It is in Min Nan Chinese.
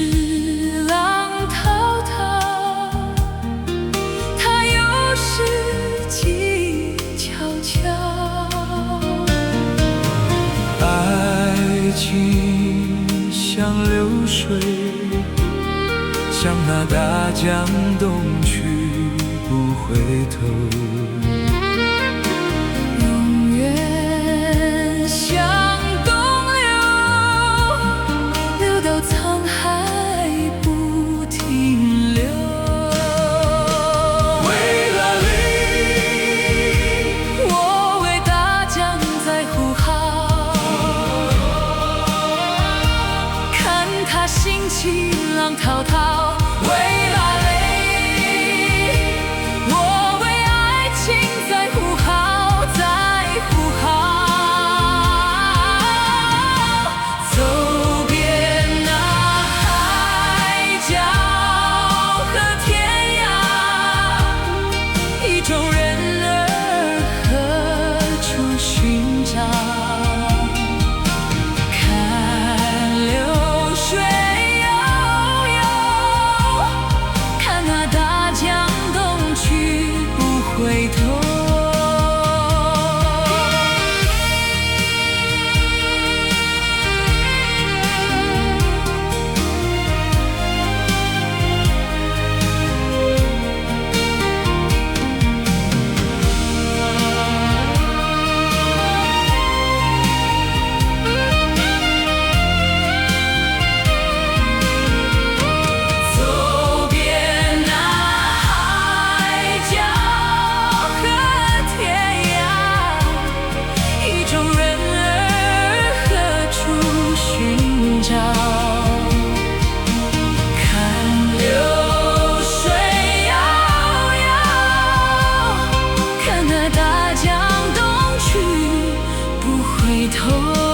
時浪滔滔，它有時靜悄悄。愛情像流水，像那大江東去不回頭。永遠向東流，流到滄海不停留。為了你，我為大江在呼號，看它興起浪滔滔。為了你，我為愛情在呼號，在呼號。走遍那海角和天涯，意中人兒何處尋找？看流水悠悠，看那大江東去不回頭。走遍那海角和天涯，意中人兒何處尋找？看流水悠悠，看那大江東去不回頭。